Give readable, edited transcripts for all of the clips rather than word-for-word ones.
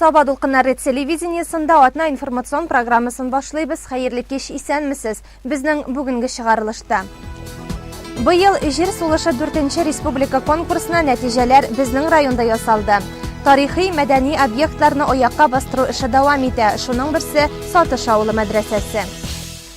Саба дулкыннары телевидениесында атна информацион программасын башлыйбыз. Хәерле кич, исәнмесез. Безнең бүгенге чыгарылышта. Быел Җир сулышы 4 республика конкурсына нәтиҗәләр безнең районда ясалды. Тарихи, мәдәни объектларны аякка бастыру эше дәвам итә. Шуның берсе Сатыш авылы мәдрәсәсе.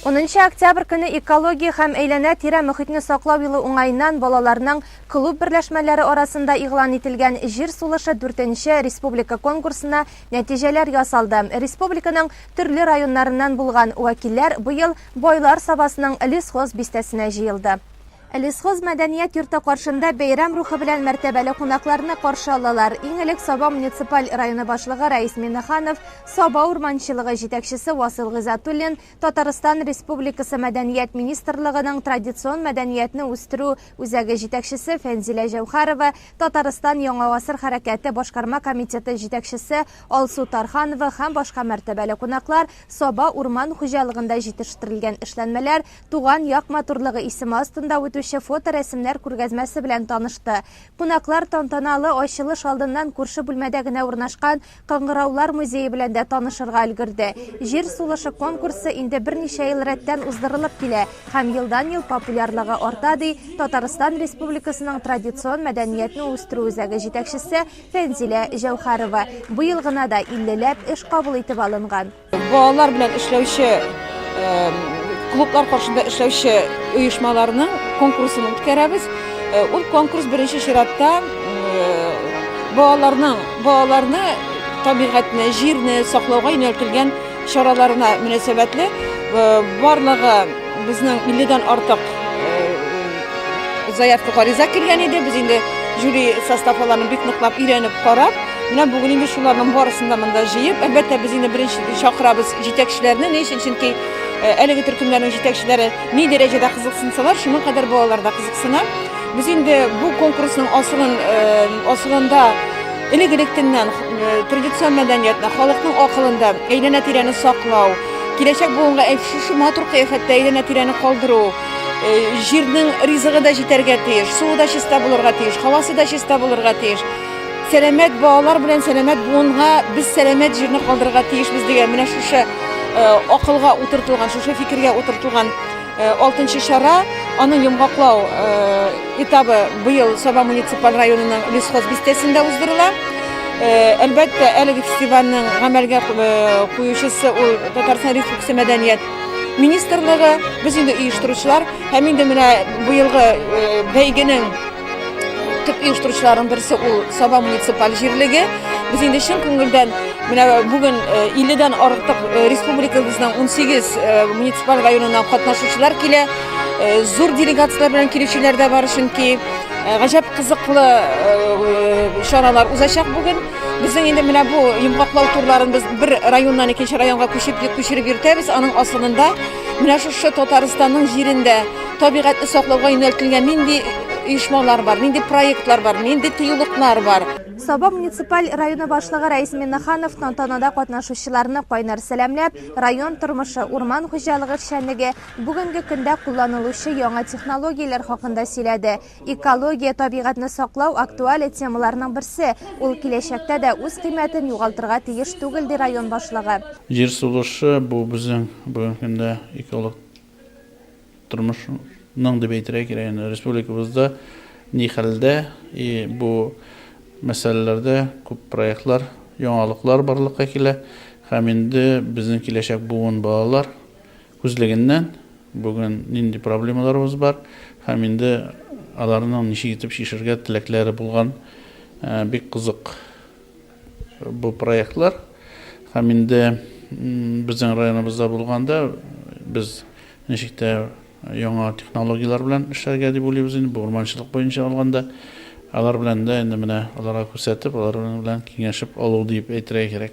10 октябрь көне экология һәм әйләнә-тирә мөхитне саклау елы уңаеннан балаларның клуб берләшмәләре арасында игълан ителгән Җир сулышы дүртенче республика конкурсына нәтиҗәләр ясалды. Республиканың төрле районнарыннан булган вәкилләр быел Байлар Сабасының Лесхоз бистәсенә җыелды. Лесхоз мәдәният йорты каршында бәйрәм рухы белән мәртәбәле кунакларны каршы алалар. Иң элек Саба муниципаль районы башлыгы Рәис Миннеханов, Саба урманчылыгы җитәкчесе Васил Гыйзатуллин, Татарстан Республикасы Мәдәният министрлыгының традицион мәдәниятне үстерү үзәге җитәкчесе Фәнзилә Җәүхәрова, Татарстан Яңа гасыр хәрәкәте башкарма комитеты җитәкчесе Алсу Тарханова һәм башка мәртәбәле кунаклар Саба урман хуҗалыгында җитештерелгән эшләнмәләр, Туган як матурлыгы исеме астында үтүче фоторәсемнәр күргәзмәсе белән танышты. Кунаклар тантаналы ачылыш алдыннан күрше бүлмәдә генә урнашкан Кыңгыраулар музее белән дә танышырга өлгерде. Җир сулышы конкурсы инде берничә ел рәттән уздырылып килә һәм елдан-ел популярлыгы арта, ди Татарстан Республикасының традицион мәдәниятне үстерү үзәге җитәкчесе Фәнзилә Җәүхәрова. Быел гына да иллеләп эш кабул итеп алынган. Балалар белән эшләүче клублар каршында эшләүче оешмаларның конкурсын үткәрәбез. Ул конкурс беренче чиратта балаларның балаларны табигатьне, җирне саклауга юнәлтелгән чараларына мөнәсәбәтле. Барлыгы безнең 50дән артык заявка гариза килгән иде. Без инде жюри составларын бик ныклап өйрәнеп карап, Менә бүген инде шуларның барысын да монда җыеп, әлбәттә, без инде беренче чакырабыз җитәкчеләрне, ни өчен? Чөнки э, әлеге төркемнәрнең җитәкчеләре ни дәрәҗәдә кызыксынсалар, шуның кадәр балалар да кызыксына. Без инде бу конкурсның асылын, э, асылында элек-электеннән э, традицион мәдәниятне, халыкның акылында әйләнә-тирәне саклау, киләчәк буынга шушы матур кыяфәттә әйләнә-тирәне калдыру, җирнең ризыгы да җитәргә тиеш, суы да чиста булырга тиеш, һавасы да чиста булырга тиеш. Сәламәт балалар белән сәламәт буынга без сәламәт җирне калдырырга тиешбез дигән менә шушы э, акылга утыртылган, шушы фикергә утыртылган э, алтынчы чара, аның йомгаклау э, этабы быел Саба муниципаль районының Лесхоз бистәсендә уздырыла. Әлбәттә, әлеге фестивальнең гамәлгә куючысы ул Татарстан Республикасы мәдәният министрлыгы, без инде оештыручылар һәм инде менә быелгы бәйгенең Төп оештыручыларның берсе ул Саба муниципаль җирлеге. Без инде чын күңелдән менә бүген 50дән э, артык э, республикабызның 18 э, муниципаль районыннан катнашучылар килә. Зур делегацияләр белән килүчеләр дә бар, чөнки гаҗәп кызыклы чаралар узачак бүген. Безнең инде менә бу йомгаклау турларын без бер районнан икенче районга күчеп күчереп йөртәбез. Аның асылында менә шушы Татарстанның җирендә табигатьне саклауга юнәлтелгән нинди оешмалар бар, нинди проектлар бар, нинди тыюлыклар бар. Саба муниципаль районы башлыгы Рәис Миннеханов тантанада катнашучыларны кайнар сәламләп, район тормышы, урман хуҗалыгы эшчәнлеге, бүгенге көндә кулланылучы яңа технологияләр хакында сөйләде. Экология, табигатьне саклау актуаль темаларның берсе, ул киләчәктә дә үз кыйммәтен югалтырга тиеш түгел, ди район башлыгы. Җир сулышы, бу безнең бүгенге көндә эколог тормышның дип әйтергә кирәк инде республикабызда ни хәлдә и бу мәсьәләләрдә күп проектлар, яңалыклар барлыкка килә һәм инде безнең киләчәк буын балалар күзлегеннән бүген нинди проблемаларыбыз бар һәм инде аларның ничек итеп чишергә теләкләре булган бик кызык бу проектлар һәм инде безнең районыбызда булганда без ничек тә яңа технологияләр белән эшләргә дип уйлыйбыз инде бу урманчылык буенча алганда алар белән дә инде менә аларга күрсәтеп алар белән киңәшеп алу дип әйтергә кирәк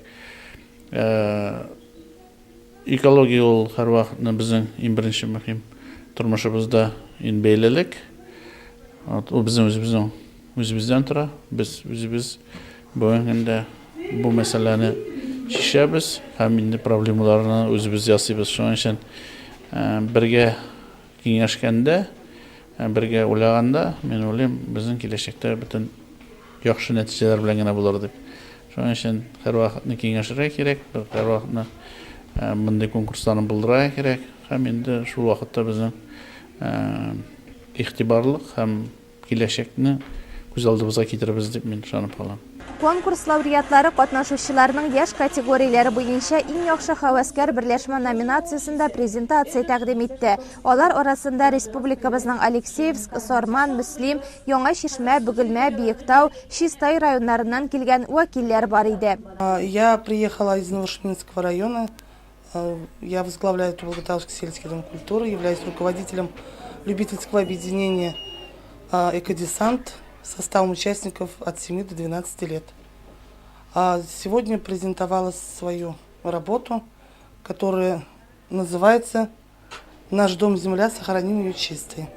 Экология ул һәрвакытны безнең иң беренче мөһим тормышыбызда иң бәйлелек. Вот, ул безнең үзебезнең үзебездән тора. Без үзебез бүгенге көндә бу мәсьәләне чишәбез һәм инде проблемаларны үзебез ясыйбыз. Шуның өчен э, бергә киңәшкәндә, э, бергә уйлаганда, мин уйлыйм, безнең киләчәктә бөтен яхшы нәтиҗәләр белән генә булыр дип. Шуның өчен һәрвакытны киңәшергә кирәк, һәрвакытны мондый конкурсларны булдырырга кирәк. Һәм инде шул вакытта безнең игътибарлык һәм киләчәкне күз алдыбызга китерербез дип мин ышанып калам. Конкурс лауреатлары катнашучыларның яшь категорияләре буенча Иң яхшы һәвәскәр берләшмә номинациясендә презентация тәкъдим итте. Алар арасында республикабызның Алексеевск, Сарман, Мөслим, Яңа Чишмә, Бөгелмә, Биектау, Чистай районнарыннан килгән вәкилләр бар иде. Я приехала из Новошминского района. Я возглавляю Тубылгытаушский сельский дом культуры, являюсь руководителем любительского объединения «Экодесант» составом участников от 7 до 12 лет. Сегодня презентовала свою работу, которая называется «Наш дом земля, сохраним ее чистой»,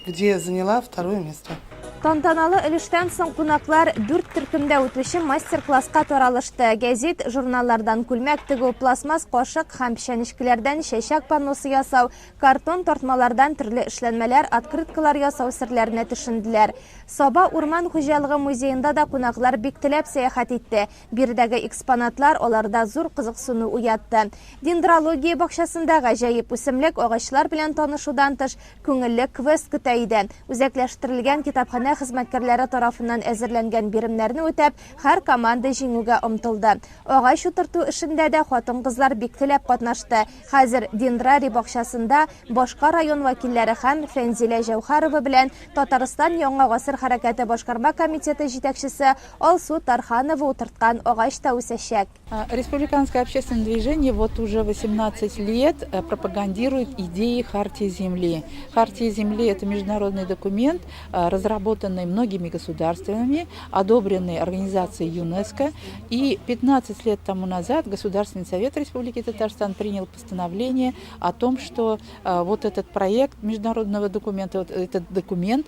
где заняла второе место. Тантаналы өлештән соң кунаклар дүрт төркемдә үтүче мастер-класска таралышты. Гәзит, журналлардан күлмәк тегү, пластмасс кашык һәм чәнечкеләрдән чәчәк панносы ясау, картон тартмалардан төрле эшләнмәләр, открыткалар ясау серләренә төшенделәр. Саба урман хуҗалыгы музеенда да кунаклар бик теләп сәяхәт итте. Биредәге экспонатлар аларда зур кызыксыну уятты. Дендрология бакчасында гаҗәеп үсемлек, агачлар белән танышудан тыш, күңелле квест көтә иде. Үзәкләштерелгән китапханә хезмәткәрләре тарафыннан әзерләнгән биремнәрне үтәп, һәр команда җиңүгә омтылды. Агач утырту эшендә дә хатын-кызлар бик теләп катнашты. Хәзер дендрарий бакчасында башка район вәкилләре һәм Фәнзилә Җәүһәрова белән Татарстан Яңа гасыр хәрәкәте башкарма комитеты җитәкчесе Алсу Тарханова утырткан агач та үсәчәк. Республиканское общественное движение вот уже 18 лет э, пропагандирует идеи Хартии Земли. Хартия Земли – это международный документ, э, разработанный многими государствами, одобренный организацией ЮНЕСКО. И 15 лет тому назад Государственный совет Республики Татарстан принял постановление о том, что э, вот этот проект международного документа, вот этот документ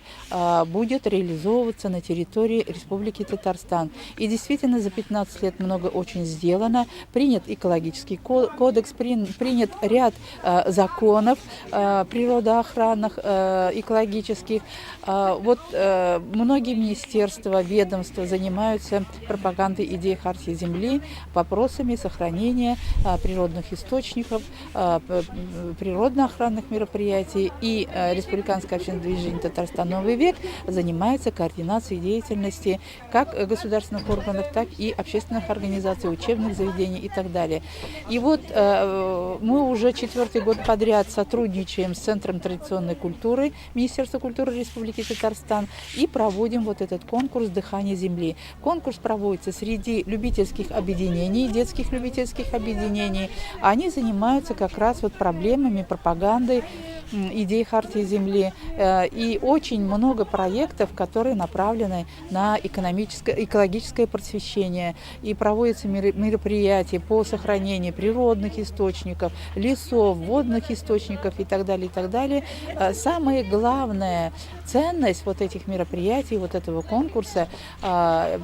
будет реализовываться на территории Республики Татарстан. И действительно за 15 лет много очень сделано. Принят экологический кодекс, принят ряд законов природоохранных, экологических. Вот многие министерства, ведомства занимаются пропагандой идей Хартии Земли, вопросами сохранения природных источников, природно-охранных мероприятий. И Республиканское общественное движение «Татарстан. Новый век» занимается координацией деятельности как государственных органов, так и общественных организаций, учебных заведений и так далее. И вот мы уже четвертый год подряд сотрудничаем с Центром традиционной культуры Министерства культуры Республики Татарстан и проводим вот этот конкурс «Дыхание земли». Конкурс проводится среди любительских объединений, детских любительских объединений. Они занимаются как раз вот проблемами, пропагандой идей Хартии Земли. Э, и очень много проектов, которые направлены на экономическое, экологическое просвещение. И проводятся мероприятия по сохранению природных источников, лесов, водных источников и так далее, и так далее. Э, самая главная ценность вот этих мероприятий, вот этого конкурса, э,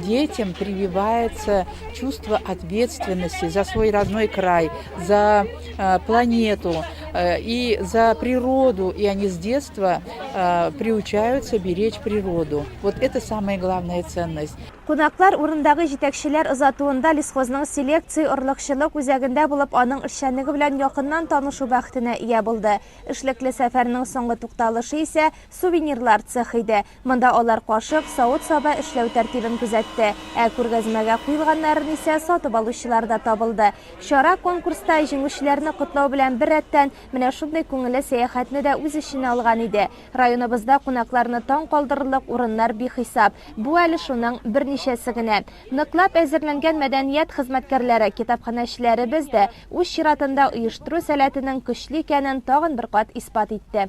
детям прививается чувство ответственности за свой родной край, за планету и за природу, и они с детства приучаются беречь природу. Вот это самая главная ценность. Кунаклар урындагы җитәкчеләр озатуында лесхозның селекция-орлыкчылык үзәгендә булып, аның эшчәнлеге белән якыннан танышу бәхетенә ия булды. Эшлекле сәфәрнең соңгы тукталышы исә сувенирлар цехы иде. Монда алар кашык, савыт-саба эшләү тәртибен күзәтте. Ә күргәзмәгә куелганнарын исә сатып алучылар да табылды. Чара конкурста җиңүчеләрне котлау белән беррәттән, менә шундый күңелле сәяхәтне дә үз эченә алган иде. Районыбызда кунакларны таң калдырырлык урыннар бихисап. Бу әле шуның берничәсе генә. Ныклап әзерләнгән мәдәният хезмәткәрләре, китапханәчеләребез дә үз чиратында оештыру сәләтенең көчле икәнен тагын бер кат исбат итте.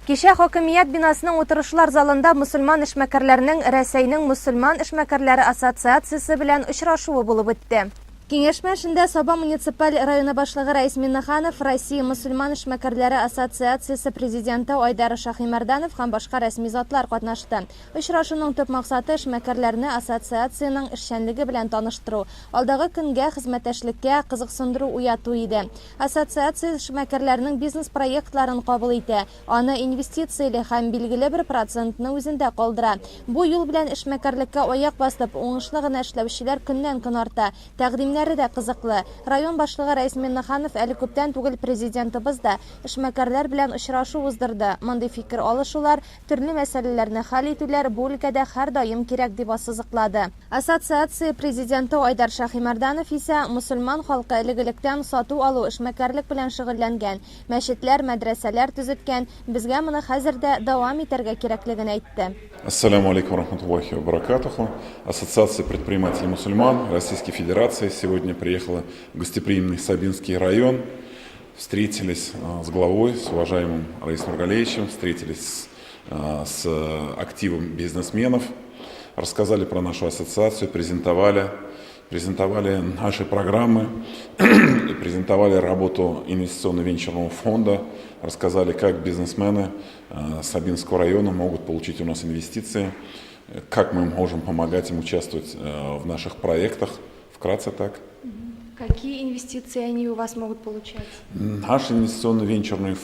Кичә хакимият бинасының утырышлар залында мөселман эшмәкәрләренең Рәсәйнең мөселман эшмәкәрләре ассоциациясе белән очрашуы булып үтте. Киңәшмә эшендә Саба муниципаль районы башлыгы Рәис Миннеханов, Россия мөселман эшмәкәрләре ассоциациясе президенты Айдар Шаһимәрданов һәм башка рәсми затлар катнашты. Очрашуның төп максаты, эшмәкәрләрне ассоциациянең эшчәнлеге белән таныштыру, алдагы көнгә хезмәттәшлеккә кызыксындыру уяту иде. Ассоциация эшмәкәрләрнең бизнес-проектларын кабул итә, Аны инвестицияли һәм билгеле бер процентны үзендә калдыра. Бу юл белән эшмәкәрлеккә аяк басып, уңышлы гына эшләүчеләр көннән-көн арта. Тәкъдимнәре дә кызыклы. Район башлыгы Рәис Миңнеханов әле күптән түгел Президентыбыз да эшмәкәрләр белән очрашу уздырды. Мондый фикер алышулар, төрле мәсьәләләрне хәл итүләр бу өлкәдә һәрдаим кирәк, дип ассызыклады. Ассоциация президенты Айдар Шаһимәрданов исә мөселман халкы элек-электән сату-алу, эшмәкәрлек белән шөгыльләнгән, мәчетләр, мәдрәсәләр төзеткән, безгә моны хәзер дә дәвам итәргә кирәклеген әйтте. Ассаляму алейкум рахматуллахи ва баракатуху. Ассоциация предпринимателей мусульман Российской Федерации сегодня приехала в гостеприимный Сабинский район. Встретились с главой, с уважаемым Раисом Нургалиевичем, встретились с активом бизнесменов, рассказали про нашу ассоциацию, презентовали, презентовали наши программы, презентовали работу инвестиционно-венчурного фонда, рассказали, как бизнесмены Сабинского района могут получить у нас инвестиции, как мы можем помогать им участвовать в наших проектах. Вкратце так. Какие инвестиции они у вас могут получать? Наш инвестиционно-венчурный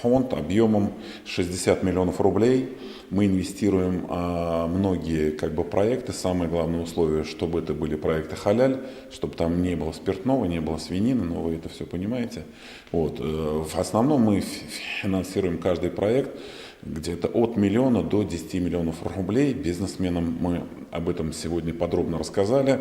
фонд объемом 60 миллионов рублей. Мы инвестируем многие как бы, проекты. Самое главное условие, чтобы это были проекты халяль, чтобы там не было спиртного, не было свинины, но вы это все понимаете. Вот. В основном мы финансируем каждый проект где-то от миллиона до 10 миллионов рублей. Бизнесменам мы об этом сегодня подробно рассказали.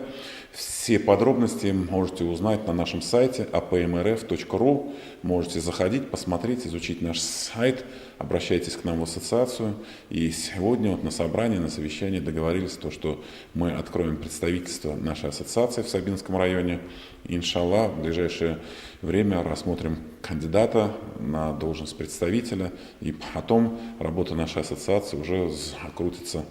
Все подробности можете узнать на нашем сайте apmrf.ru. Можете заходить, посмотреть, изучить наш сайт, обращайтесь к нам в ассоциацию. И сегодня вот на собрании, на совещании договорились, то, что мы откроем представительство нашей ассоциации в Сабинском районе. Иншалла, в ближайшее время рассмотрим кандидата на должность представителя, и потом работа нашей ассоциации уже закрутится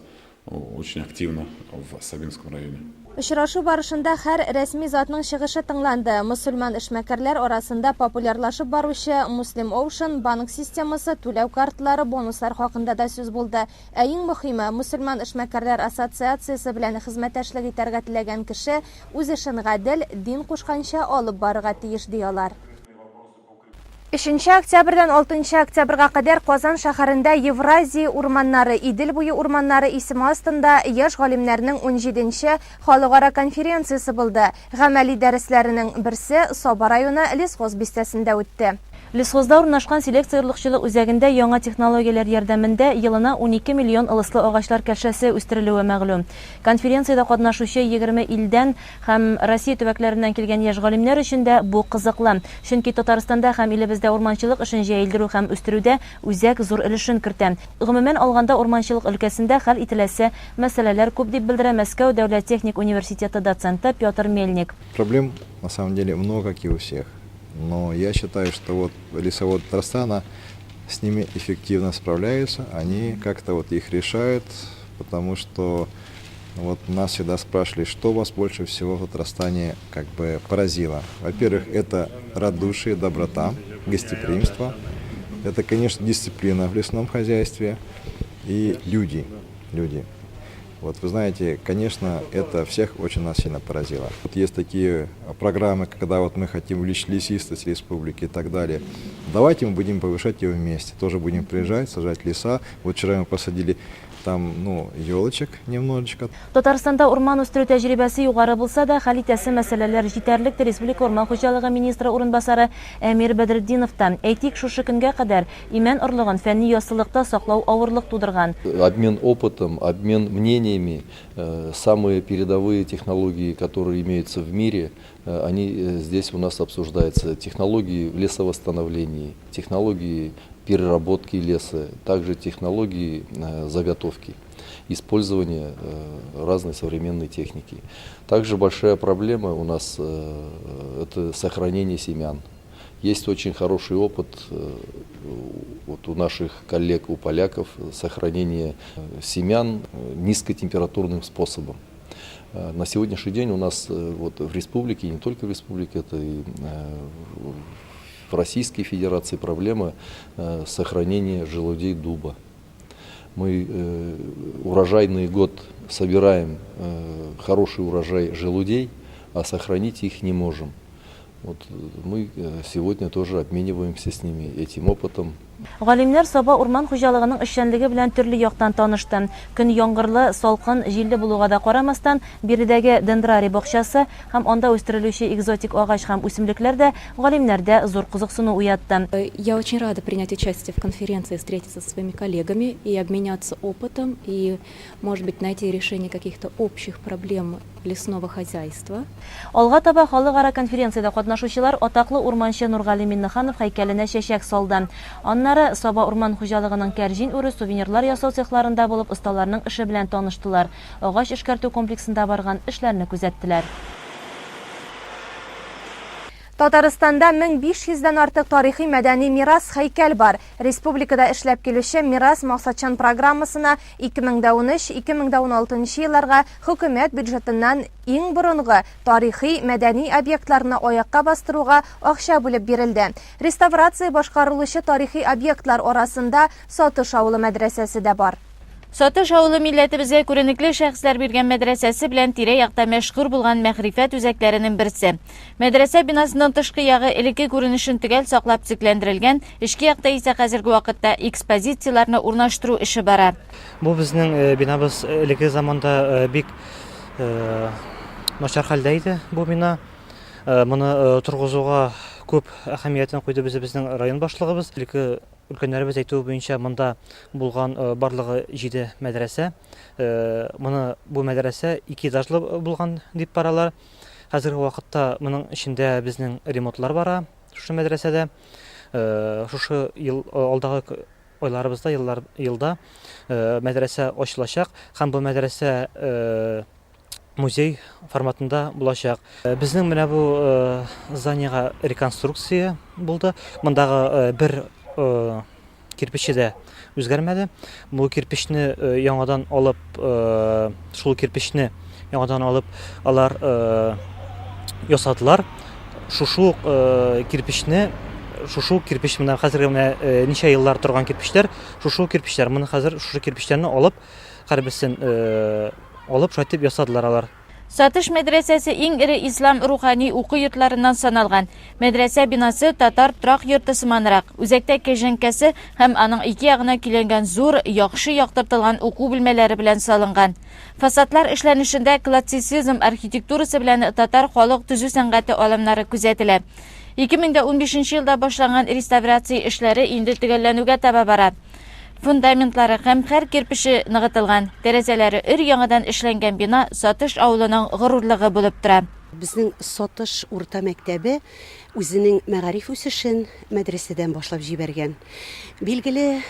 очень активно в Сабинском районе. Очрашу барышында һәр рәсми затның чыгышы тыңланды. Мөселман эшмәкәрләр арасында популярлашып баручы Muslim Ocean банк системасы, түләү карталары, бонуслар хакында да сүз булды. Ә иң мөһиме, мөселман эшмәкәрләр ассоциациясе белән хезмәттәшлек итәргә теләгән кеше үз эшен гадел, дин кушканча алып барырга тиеш, ди алар. Өченче октябрьдән алтынчы октябрьгә кадәр Казан шәһәрендә Евразия урманнары, Идел буе урманнары исеме астында яшь галимнәрнең унҗиденче халыкара конференциясе булды. Гамәли дәресләренең берсе Саба районы Лесхоз бистәсендә үтте. Лесхозда урнашкан селекция-орлыкчылык үзәгендә яңа технологияләр ярдәмендә елына 12 миллион ылыслы агачлар кәлшәсе үстерелүе мәгълүм. Конференциядә катнашучы 20 илдән һәм Россия төбәкләреннән килгән яшь галимнәр өчен дә бу кызыклы. Чөнки Татарстанда һәм илебездә урманчылык эшен җәелдерү һәм үстерүдә үзәк зур өлешен кертә. Гомумән алганда, урманчылык өлкәсендә хәл ителәсе мәсьәләләр күп, дип белдерә Мәскәү дәүләт техник университеты доценты Петр Мельник. Проблем, на самом деле, много, как и у всех. Но я считаю, что вот лесовод Татарстана с ними эффективно справляются, они как-то вот их решают, потому что вот нас всегда спрашивали, что вас больше всего в Татарстане как бы поразило. Во-первых, это радушие, доброта, гостеприимство. Это, конечно, дисциплина в лесном хозяйстве и люди. Люди. Вот вы знаете, конечно, это всех очень нас сильно поразило. Вот есть такие программы, когда вот мы хотим увеличить лесистость республики и так далее. Давайте мы будем повышать ее вместе. Тоже будем приезжать, сажать леса. Вот вчера мы посадили там, ну, елочек немножечко. Татарстанда урман үстерү тәҗрибәсе югары булса да, хәл итәсе мәсьәләләр җитәрлек, ди республика урман хуҗалыгы министры урынбасары Әмир Бәдретдинов та. Әйтик, шушы көнгә кадәр имән орлыгын фәнни яссылыкта саклау авырлык тудырган. Обмен опытом, обмен мнениями, самые передовые технологии, которые имеются в мире, они здесь у нас обсуждаются. Технологии в лесовосстановлении, технологии переработки леса, также технологии заготовки, использования разной современной техники. Также большая проблема у нас это сохранение семян. Есть очень хороший опыт вот у наших коллег, у поляков, сохранение семян низкотемпературным способом. На сегодняшний день у нас вот в республике, не только в республике, это и в Российской Федерации проблема сохранения желудей дуба. Мы урожайный год собираем хороший урожай желудей, а сохранить их не можем. Вот мы сегодня тоже обмениваемся с ними этим опытом. Галимнәр Саба урман хуҗалыгының эшчәнлеге белән төрле яктан танышты. Көн яңгырлы, салкын, җилле булуга да карамастан, биредәге дендрарий бакчасы һәм анда үстерелүче экзотик агач һәм үсемлекләр дә галимнәрдә зур кызыксыну уятты. Я очень рада принять участие в конференции, встретиться со своими коллегами и обменяться опытом, и, может быть, найти решение каких-то общих проблем лесного хозяйства. Алга таба халыкара конференциядә катнашучылар атаклы урманчы Нургали Миннеханов һәйкәленә чәчәк салды. Аннары Саба урман хуҗалыгының кәрҗин үрү, сувенирлар ясау цехларында булып осталарның эше белән таныштылар, агач эшкәртү комплексында барган эшләрне күзәттеләр. Татарстанда 1500 дән артык тарихи-мәдәни мирас, һәйкәл бар. Республикада эшләп килүче Мирас максатчан программасына 2013-2016 елларга хөкүмәт бюджетыннан иң борынгы тарихи, мәдәни объектларны аякка бастыруга акча бүлеп бирелде. Реставрация башкарылучы тарихи объектлар арасында Сатыш авылы мәдрәсәсе дә бар. Сатыш авылы милләтебезгә күренекле шәхесләр биргән мәдрәсәсе белән тирә-якта мәшһүр булган мәгърифәт үзәкләренең берсе. Мәдрәсә бинасының тышкы ягы элекке күренешен төгәл саклап төзекләндерелгән, эчке якта исә хәзерге вакытта экспозицияләрне урнаштыру эше бара. Бу безнең э, бинабыз элекке заманда э, бик э, начар хәлдә иде бу бина. Моны торгызуга күп әһәмиятен куйды безнең район башлыгыбыз. Элекке Өлкәннәребез әйтүе буенча, монда булган барлыгы җиде мәдрәсә. Моны бу мәдрәсә ике этажлы булган дип баралар. Хәзерге вакытта моның эчендә безнең ремонтлар бара шушы мәдрәсәдә. Шушы ел алдагы айларыбызда, еллар елда мәдрәсә ачылачак һәм бу мәдрәсә музей форматында булачак. Безнең менә бу зданиега реконструкция булды. Мондагы бер кирпиче дә үзгәрмәде. Бу кирпичне яңадан алып, шул кирпичне яңадан алып, алар ясадылар. Шушы ук кирпичне, шушы ук кирпич менә хәзерге менә ничә еллар торган кирпичләр, шушы ук кирпичләр. Моны хәзер шушы кирпичләрне алып, һәрберсен алып шулай итеп ясадылар алар. Сатыш мәдрәсәсе иң эре ислам рухани уку йортларыннан саналган. Мәдрәсә бинасы татар торак йорты сыманрак. Үзәктә кәҗәнкәсе һәм аның ике ягына көйләнгән зур, яхшы яктыртылган уку бүлмәләре белән салынган. Фасадлар эшләнешендә классицизм архитектурасы белән татар халык төзү сәнгате алымнары күзәтелә. 2015 елда башланган реставрация эшләре инде төгәлләнүгә таба бара. Фундаментлары һәм һәр кирпече ныгытылган, тәрәзәләре өр-яңадан эшләнгән бина Сатыш авылының горурлыгы булып тора. Безнең Сатыш урта мәктәбе үзенең мәгариф үсешен мәдрәсәдән башлап җибәргән. Билгеле,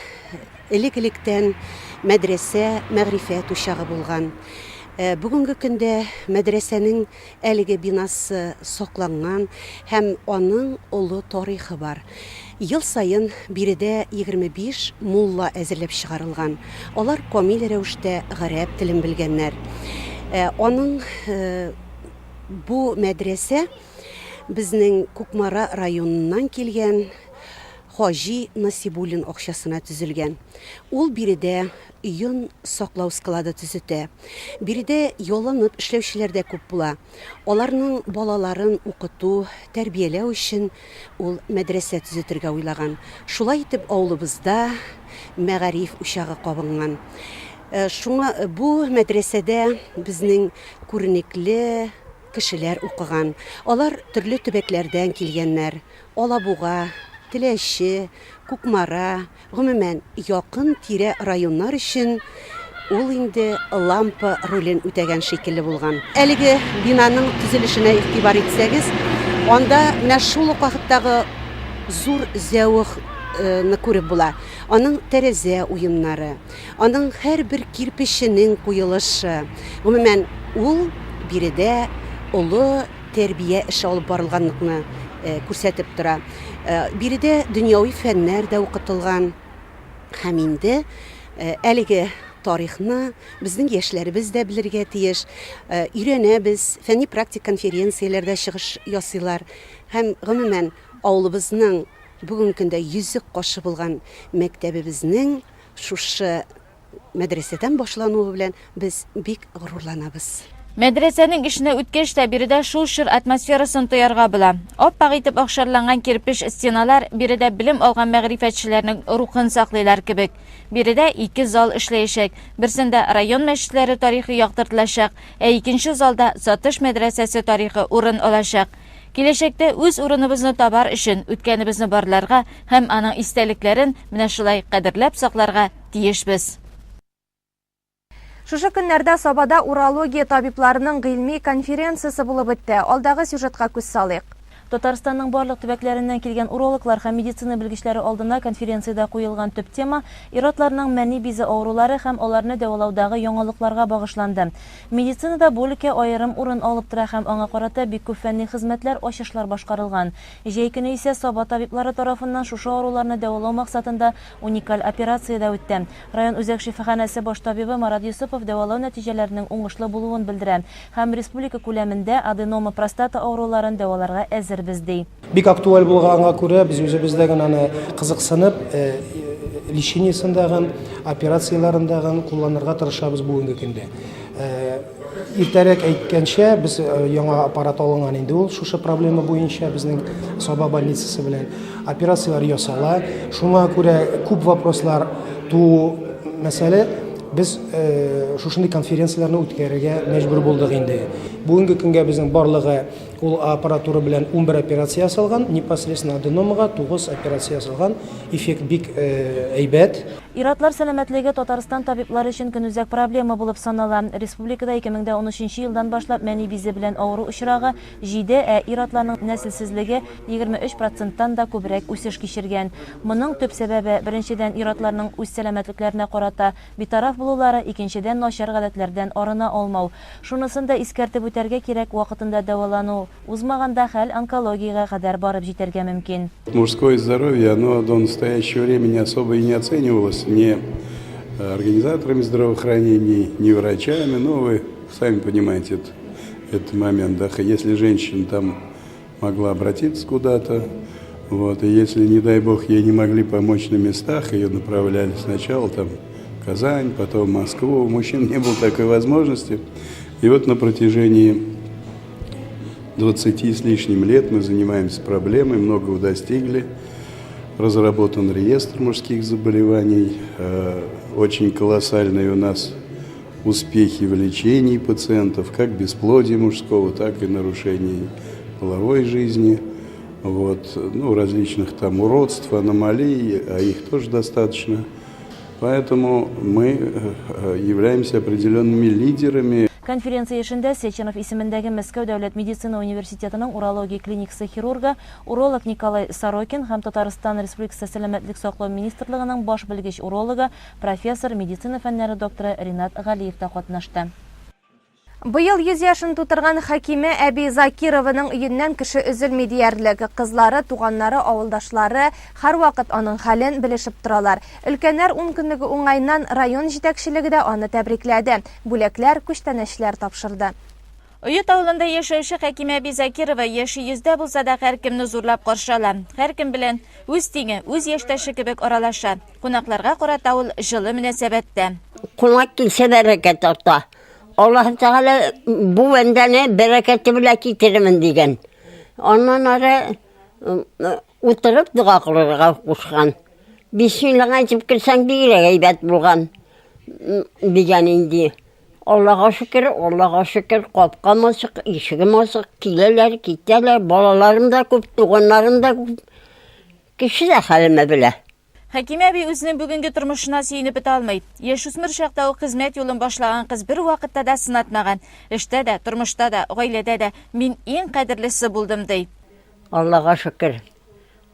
элек-электән мәдрәсә мәгърифәт учагы булган. Бүгенге көндә мәдрәсәнең Әлеге бинасы сакланган һәм аның олы тарихы бар. Ел саен биредә 25 мулла әзерләп чыгарылган. Алар камил рәвештә гарәп телен белгәннәр. Аның бу мәдрәсә безнең Кукмара районыннан килгән Хаҗи Насибуллин акчасына төзелгән. Ул биредә йон саклау склады төзетә. Биредә ялланып эшләүчеләр дә күп була. Аларның балаларын укыту, тәрбияләү өчен ул мәдрәсә төзетергә уйлаган. Шулай итеп авылыбызда мәгариф учагы кабынган. Шуңа бу мәдрәсәдә безнең күренекле кешеләр укыган. Алар төрле төбәкләрдән килгәннәр. Алабуга, Теләче, Кукмара, Гомумән, якын-тирә районнар өчен ул инде лампа ролен үтәгән шикелле булган. Әлеге бинаның төзелешенә игътибар итсәгез, анда менә шул ук вакыттагы зур зәвык ны күреп була. Аның тәрәзә уемнары, аның һәрбер кирпеченең куелышы, гомумән, ул биредә олы тәрбия эше алып барылганлыкны күрсәтеп тора. Биредә дөньяви фәннәр дә укытылган һәм инде әлеге тарихны безнең яшьләребез дә белергә тиеш. Өйрәнәбез, фәнни-практик конференцияләрдә чыгыш ясыйлар. Һәм, гомумән, авылыбызның бүгенге көндә йөзек кашы булган мәктәбебезнең шушы мәдрәсәдән башлануы белән без бик горурланабыз. Мәдрәсәнең эченә үткәч тә, биредә шул чор атмосферасын тоярга була. Ап-ак итеп акшарланган кирпеч стеналар биредә белем алган мәгърифәтчеләрнең рухын саклыйлар кебек. Биредә ике зал эшләячәк. Берсендә район мәчетләре тарихы яктыртылачак, ә икенче залда Сатыш мәдрәсәсе тарихы урын алачак. Киләчәктә үз урыныбызны табар өчен, үткәнебезне барларга һәм аның истәлекләрен менә шулай кадерләп сакларга тиешбез. Шушы көннәрдә Сабада урология табибларының гыйльми конференциясе булып үтте. Алдагы сюжетка күз салыйк. Татарстанның барлык төбәкләреннән килгән урологлар һәм медицина белгечләре алдына конференциядә куелган төп тема, ир-атларның мәни бизе авырулары һәм аларны дәвалаудагы яңалыкларга багышланды. Медицинада бу өлкә аерым урын алып тора һәм аңа карата бик күп фәнни хезмәтләр, ачышлар башкарылган. Җәй көне исә Саба табиблары тарафыннан шушы авыруларны дәвалау максатында уникаль операция дә үтте. Район үзәк шифаханәсе баш табибы Марат Йосыпов дәвалау нәтиҗәләренең уңышлы булуын белдерә һәм республика күләмендә аденома простата авыруларын дәваларга әзербез, ди. Бик актуаль булганга күрә, без үзебез дә генә аны кызыксынып, лечениесен дагын, операцияләрен дагын кулланырга тырышабыз бүгенге көндә. Иртәрәк әйткәнчә, без яңа аппарат алынган инде ул шушы проблема буенча безнең Саба больницасы белән операцияләр ясала. Шуңа күрә күп вопрослар туу мәсьәлә без шушындый конференцияләрне үткәрергә мәҗбүр булдык инде. Бүгенге көнгә безнең барлыгы Ул аппаратура белән 11 операция ясалган, непосредственно аденомага 9 операция ясалган. Эффект бик әйбәт. Ир-атлар сәламәтлеге Татарстан табиблары өчен көнүзәк проблема булып санала. Республикада 2013 елдан башлап мәни бизе белән авыру очрагы, җиде, ә ир-атларның нәселсезлеге 23 проценттан да күбрәк үсеш кичергән. Моның төп сәбәбе, беренчедән, ир-атларның үз сәламәтлекләренә карата битараф булулары, икенчедән, начар гадәтләрдән арына алмау. Шунысын да искәртеп үтәргә кирәк, вакытында дәвалану узмаганда хәл онкологиягә кадәр барып җитәргә мөмкин. Мужское здоровье, оно до настоящего времени особо и не оценивалось ни организаторами здравоохранения, ни врачами, но вы сами понимаете этот, этот момент. Да? Если женщина там могла обратиться куда-то, вот, и если, не дай бог, ей не могли помочь на местах, ее направляли сначала там в Казань, потом в Москву, у мужчин не было такой возможности. И вот на протяжении 20 с лишним лет мы занимаемся проблемой, многого достигли. Разработан реестр мужских заболеваний, э, очень колоссальные у нас успехи в лечении пациентов, как бесплодия мужского, так и нарушений половой жизни, вот, ну, различных там уродств, аномалий, а их тоже достаточно. Поэтому мы э, являемся определенными лидерами. Конференция эшендә Сеченов исемендәге Мәскәү дәүләт медицина университетының урология клиникасы хирургы, уролог Николай Сорокин һәм Татарстан Республикасы Сәламәтлек саклау министрлыгының баш белгеч-урологы, профессор, медицина фәннәре докторы Ринат Галиев та катнашты. Быел 100 яшен тутырган Хәкимә әби Закированың өеннән кеше өзелми диярлек. Кызлары, туганнары, авылдашлары һәрвакыт аның хәлен белешеп торалар. Өлкәннәр ункөнлеге уңаеннан район җитәкчелеге дә аны тәбрикләде, бүләкләр, күчтәнәчләр тапшырды. Оет авылында яшәүче Хәкимә әби Закирова яше йөздә булса да һәркемне зурлап каршы ала. Һәркем белән үз тиңе, үз яшьтәше кебек аралаша. Кунакларга карата ул җылы мөнәсәбәттә. Кунак килсә бәрәкәт арта. Аллаһы Тәгалә бу бәндәне бәрәкәте белән китерермен дигән. Аннан ары утырып дога кылырга кушкан. Бисмиллаһ әйтеп керсәң бигрәк әйбәт булган дигән инде. Аллага шөкер, Аллага шөкер, капкам ачык, ишегем ачык, киләләр, китәләр, балаларым да күп, туганнарым да күп. Кеше дә хәлемне белә. Хәкимә әби үзенең бүгенге тормышына сөенеп бетә алмый. Яшүсмер чакта ук хезмәт юлын башлаган кыз бервакытта да сынатмаган. Эштә дә, тормышта да, гаиләдә дә мин иң кадерлесе булдым, ди. Аллага шөкер,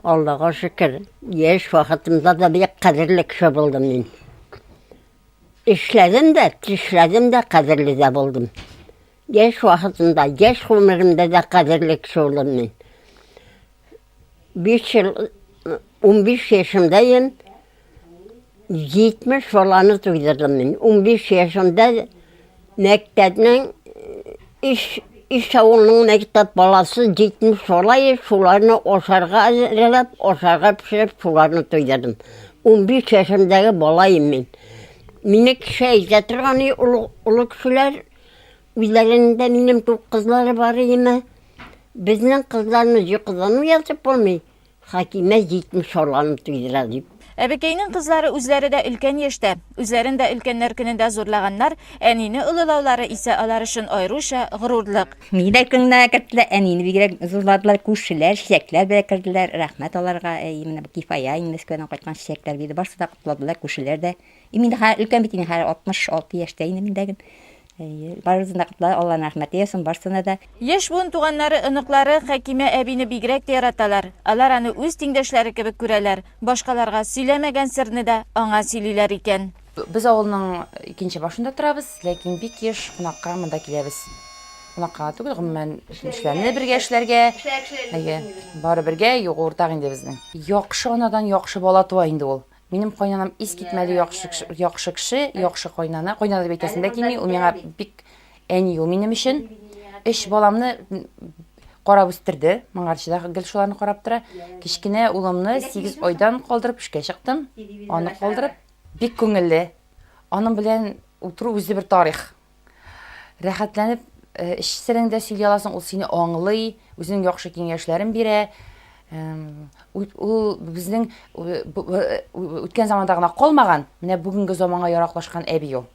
Аллага шөкер, яшь вакытымда да бик кадерле кеше булдым мин. Эшләдем дә, тешләдем дә, кадерле дә булдым. Яшь вакытымда, яшь гомеремдә дә кадерле кеше булдым мин. 5 ел, 15 яшемдә ем. 70 баланы туйдырдым мин. 15 яшемдә мәктәпнең өч өч авылның мәктәп баласы 70 бала иде, шуларны ашарга әзерләп, ашарга пешереп, шуларны туйдырдым. 15 яшемдәге бала идем мин. Мине кеше әйтә торган иде, олы, олы кешеләр, үзләренең дә минем күп кызлары бар идеме. Безнең кызларны йокыдан уятып булмый. Хакимә 70 баланы туйдыра дип. Әбекәйнең кызлары үзләре дә өлкән яшьтә. Үзләрен дә өлкәннәр көнендә зурлаганнар, әнине олылаулары исә алар өчен аеруча горурлык. Мине дә көненә керттеләр, әнине бигрәк зурладылар, күршеләр, чәчәкләр белән керделәр, рәхмәт аларга. Әй, менә бу Кифая инде Мәскәүдән кайткан чәчәкләр бирде, барысы да котладылар, күршеләр дә. И мин дә хәзер өлкән бит инде, хәзер 66 яшьтә инде мин дә. Әйе, барысын да котлар, Алланың рәхмәте яусын барысына да. Яшь буын туганнары, оныклары Хәкимә әбине бигрәк тә яраталар. Алар аны үз тиңдәшләре кебек күрәләр. Башкаларга сөйләмәгән серне дә аңа сөйлиләр икән. Без авылның икенче башында торабыз, ләкин бик еш кунакка монда киләбез. Кунакка гына түгел, гомумән, эшләрне бергә эшләргә. Әйе, бары бергә, югы уртак инде безнең. Яхшы анадан яхшы бала туа инде ул. Минем кайнанам искитмәле яхшы яхшы кеше, яхшы кайнана. Кайнана дип әйтәсем дә килми, ул миңа бик әни ул минем өчен. Өч баламны карап үстерде. Моңарчы да гел шуларны карап тора. Кечкенә улымны 8 айдан калдырып эшкә чыктым. Аны калдырып, бик күңелле. Аның белән утыру үзе бер тарих. Рәхәтләнеп эч серең дә сөйли аласың, ул сине аңлый, үзенең яхшы киңәшләрен бирә. Ул безнең үткән заманда гына калмаган, менә бүгенге заманга яраклашкан әби ул.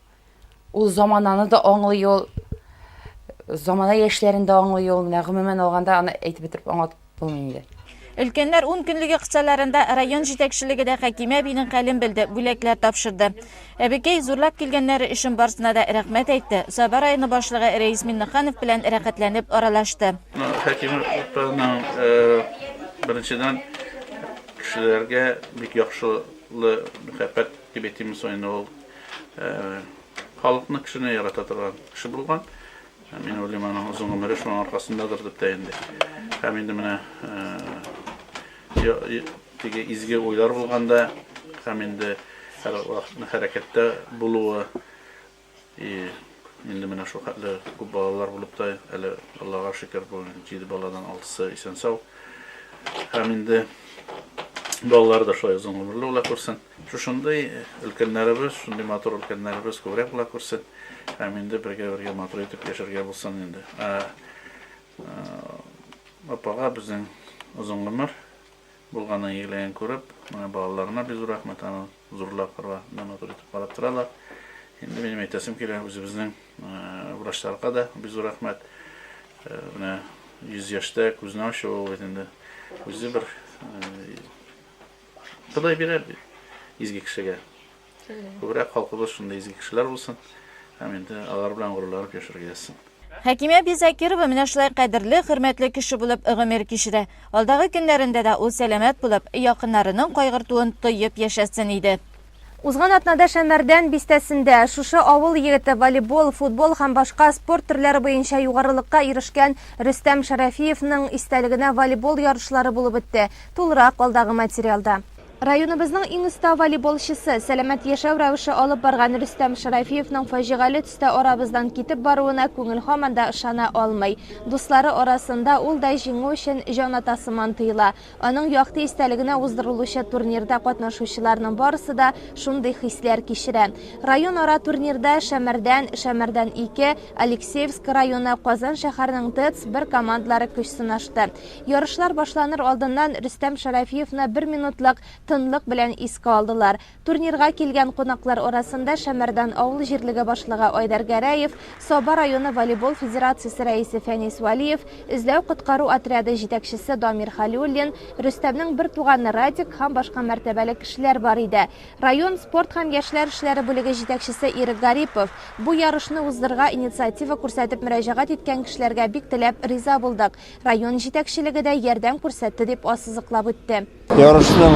Ул замананы да аңлый ул, замана яшьләрен дә аңлый ул. Менә гомумән алганда аны әйтеп бетереп аңлатып булмый инде. Өлкәннәр ункөнлеге кысаларында район җитәкчелеге дә Хәкимә әбинең хәлен белде, бүләкләр тапшырды. Әбекәй зурлап килгәннәре өчен барсына да рәхмәт әйтте, Саба районы башлыгы Рәис Миннеханов белән рәхәтләнеп аралашты. Хәкимә апаның беренчедән кешеләргә бик яхшылы мәхәббәт дип әйтимме соң инде ул халыкны, кешене ярата торган кеше булган. Мин уйлыйм, аның озын гомере шуның аркасындадыр дип тә инде. Һәм инде менә теге изге уйлар булганда, һәм инде һәр вакытны хәрәкәттә булуы, и инде менә шул хәтле күп балалар булып та, әле Аллага шөкер, бүген 7 баладан 6-сы исән-сау. Һәм инде балалары да шулай озын гомерле була күрсен. Шушындый өлкәннәребез, шундый матур өлкәннәребез күбрәк була күрсен. Һәм инде бергә-бергә матур итеп яшәргә булсын инде. Ә апага безнең озын гомер булганын игелеген күреп, менә балаларына бик зур рәхмәт, аны зурлап, менә матур итеп карап торалар. Инде минем әйтәсем килә, үзебезнең врачларга да бик зур рәхмәт. Менә 100 яшьтә күзне ачуы бит инде үзе бер Ходай бирә изге кешегә. Күбрәк халкыбыз шундый изге кешеләр булсын һәм инде алар белән горурланып яшәргә язсын. Хәкимә әби Закирова менә шулай кадерле, хөрмәтле кеше булып гомер кичерә. Алдагы көннәрендә дә ул сәламәт булып, якыннарының кайгыртуын тоеп яшәсен иде. Узган атнада Шәмәрдән бистәсендә шушы авыл егете волейбол, футбол һәм башка спорт төрләре буенча югарылыкка ирешкән Рөстәм Шәрәфиевның истәлегенә волейбол ярышлары булып үтте. Тулырак алдагы материалда. Районыбызның иң оста волейболчысы, сәламәт яшәү рәвеше алып барган Рөстәм Шәрәфиевның фаҗигале төстә арабыздан китеп баруына күңел һаман да ышана алмый. Дуслары арасында ул да җиңү өчен җан ата сыман тоела. Аның якты истәлегенә уздырылучы турнирда катнашучыларның барысы да шундый хисләр кичерә. Районара турнирда Шәмәрдән, Шәмәрдән 2, Алексеевск районы, Казан шәһәренең ТЭЦ бер командалары көч сынашты. Ярышлар башланыр алдыннан Рөстәм Шәрәфиевны бер минутлык тынлык белән искә алдылар. Турнирга килгән кунаклар арасында Шәмәрдән авыл җирлеге башлыгы Айдар Гәрәев, Саба районы волейбол федерациясе рәисе Фәнис Вәлиев, эзләү-коткару отряды җитәкчесе Дамир Хәлиуллин, Рөстәмнең бертуганы Радик һәм башка мәртәбәле кешеләр бар иде. Район спорт һәм яшьләр эшләре бүлеге җитәкчесе Ирек Гарипов, Бу ярышны уздырырга инициатива күрсәтеп мөрәҗәгать иткән кешеләргә бик теләп риза булдык. Район җитәкчелеге дә ярдәм күрсәтте, дип ассызыклап үтте. Ярышның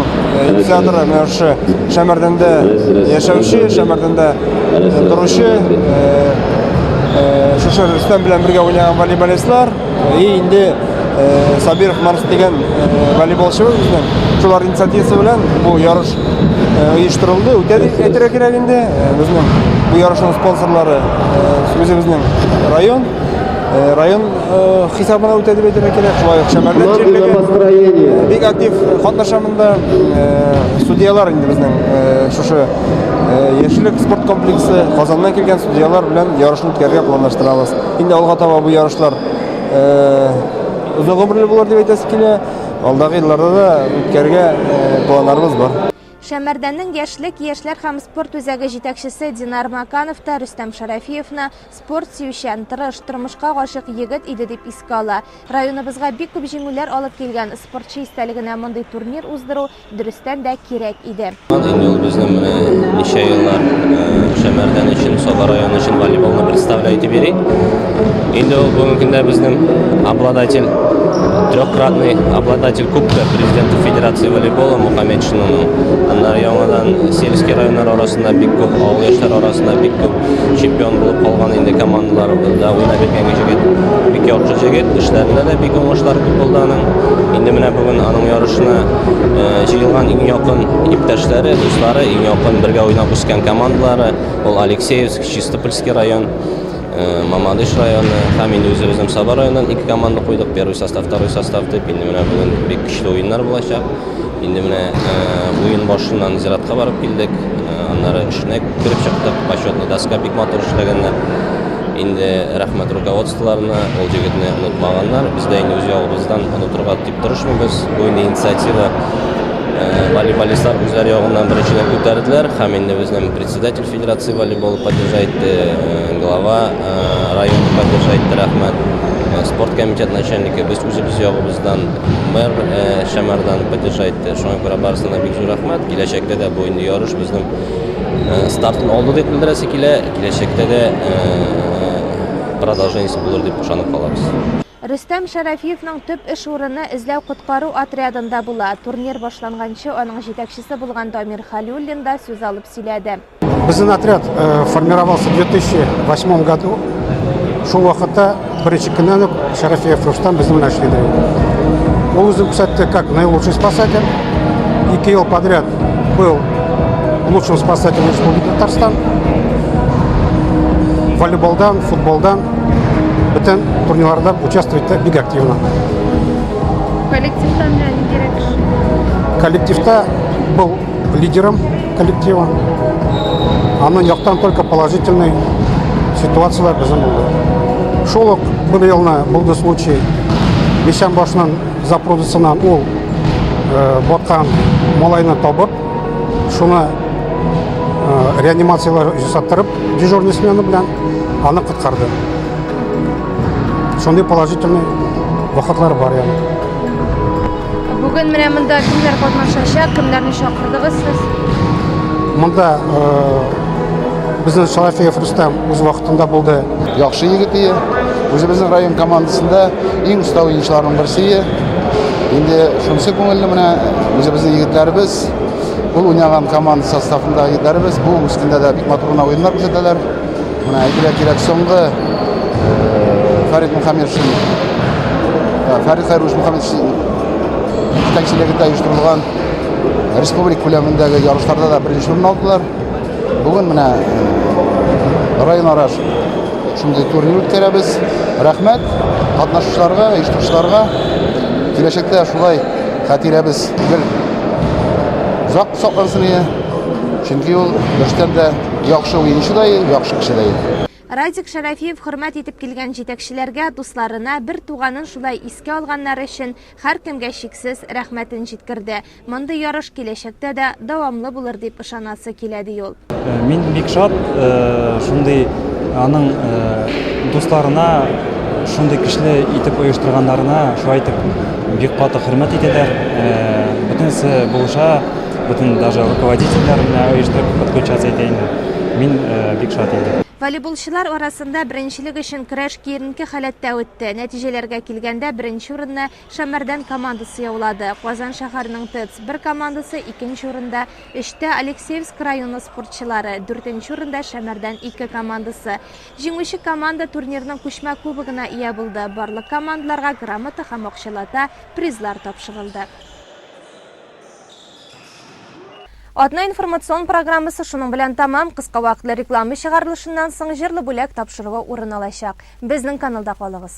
инициаторы менә шушы Шәмәрдәндә яшәүче, Шәмәрдәндә торучы шушы Рөстәм белән бергә уйнаган волейболистлар и инде Сабиров Марс дигән волейболчыбыз безнең. Шулар инициативасы белән бу ярыш оештырылды, үтә дип әйтергә кирәк инде. Безнең бу ярышның спонсорлары үзебезнең район, район хисабына үтә дип әйтергә кирәк. Шулай ук Шәмәрдән җирлеге бик актив катнаша монда. Судьялар инде безнең шушы Яшеллек спорт комплексы Казаннан килгән судьялар белән ярышны үткәрергә планлаштырабыз. Инде алга таба бу ярышлар озын гомерле булыр дип әйтәсе килә. Алдагы елларда да үткәрергә планнарыбыз бар. Шәмәрдәннең Яшьлек яшьләр һәм спорт үзәге җитәкчесе Динар Маканов та Рөстәм Шәрәфиевны спорт сөючән, тырыш, тормышка гашыйк егет иде дип искә ала. Районыбызга бик күп җиңүләр алып килгән спортчы истәлегенә мондый турнир уздыру дөрестән дә кирәк иде. Инде ул безнең менә ничә еллар Шәмәрдән өчен, Саба районы өчен волейболны представлять итеп йөри. Инде ул бүгенге көндә безнең обладатель, трехкратный обладатель кубка президента Федерации волейбола Мухаметшинаның. Аннары яңадан сельский районнар арасында бик күп, авыл яшьләре арасында бик күп чемпион булып калган инде командаларда уйнап йөргән җегет. Бик яхшы җегет, эшләрендә дә бик уңышлар күп булды аның. Инде менә бүген аның ярышына җыелган иң якын иптәшләре, дуслары, иң якын бергә уйнап үскән командалары, ул Алексеевск, Чистопольский район, Мамадыш районы һәм инде үзебезнең Саба районыннан ике команда куйдык, первый состав, второй состав дип. Инде менә бүген бик көчле уеннар булачак. Инде менә уен башыннан зиратка барып килдек, аннары эшенә кереп чыктык, почетный доска бик матур эшләгәннәр. Инде рәхмәт руководстволарына, ул җегетне онытмаганнар. Без дә инде үз ягыбыздан онытырга дип тырышмыйбыз. Бу инде инициатива волейболистлар үзләре ягыннан беренчедән күтәрделәр һәм инде безнең председатель федерации волейбола поддержать итте, глава района поддержать итте, рәхмәт. Спорт комитет начальнигы, без үзебез ягыбыздан, мэр Шәмәрдан поддержать итте. Шуңа күрә барысына бик зур рәхмәт. Киләчәктә дә бу инде ярыш безнең стартын алды дип белдерәсе килә. Киләчәктә дә продолжениесе булыр дип ышанып калабыз. Рөстәм Шәрәфиевның төп эш урыны эзләү-коткару отрядында була. Турнир башланганчы аның җитәкчесе булган Дамир Хәлиуллин да сүз алып сөйләде. Безнең отряд формировался в 2008 году. Шул вакытта беренче көннән үк Шәрәфиев Рөстәм безнең белән эшли иде. Ул үзен күрсәтте как наилучший спасатель. Ике ел подряд был лучшим спасателем Республики Татарстан. Волейболдан, футболдан бөтен турнирларда участвовать итә бик активно. Коллективта менә ниндирәк кеше? Коллективта был лидером коллектива. Аның яктан только положительный ситуацияләр безнең булды. Шул ук бер елны булды случай. Мишәнбашның запрудысыннан ул баткан малайны табып, шуны реанимацияләр ясаттырып, дежурный смена белән аны коткарды. Шундый положительный вакытлар бар яны. Бүген менә монда кемнәр катнашачак, кемнәрне чакырдыгыз сез? Монда безнең Шарафиев Рөстәм үз вакытында булды. Яхшы егет ие. Үзебезнең район командасында иң оста уенчыларның берсе ие. Инде шунысы күңелле менә үзебезнең егетләребез, ул уйнаган команда составындагы егетләребез бу үскендә дә бик матур гына уеннар күрсәтәләр. Менә әйтергә кирәк, соңгы Фәрит Мухаметшин, Фәрит Хәйруллович Мухаметшин җитәкчелегендә оештырылган республика күләмендәге ярышларда да беренче урын алдылар. Бүген менә районара шундый турнир үткәрәбез. Рәхмәт катнашучыларга, оештыручыларга. Киләчәктә шулай хатирәбез гел озак саклансын иде. Чөнки ул дөрестән дә яхшы уенчы да, яхшы кеше дә иде. Радик Шәрәфиев хөрмәт итеп килгән җитәкчеләргә, дусларына, бер туганын шулай искә алганнары өчен һәркемгә чиксез рәхмәтен җиткерде. Мондый ярыш киләчәктә дә дәвамлы булыр дип ышанасы килә, ди ул. Мин бик шат, шундый аның дусларына шундый көчле итеп оештырганнарына, шулай итеп бик каты хөрмәт итәләр. Бөтенесе булыша, бөтен даже руководительләр менә оештырып подключаться итә инде. Мин бик шат инде. Волейболчылар арасында беренчелек өчен көрәш киеренке халәттә үтте. Нәтиҗәләргә килгәндә, беренче урынны Шәмәрдән командасы яулады. Казан шәһәренең ТЭЦ бер командасы икенче урында, өчтә Алексеевск районы спортчылары, дүртенче урында Шәмәрдән ике командасы. Җиңүче команда турнирның күчмә кубогына ия булды. Барлык командаларга грамота һәм акчалата призлар тапшырылды. Атна информацион программасы шуның белән тәмам. Кыска вакытлы реклама чыгарылышыннан соң җырлы бүләк тапшыруы урын алачак. Безнең каналда калыгыз.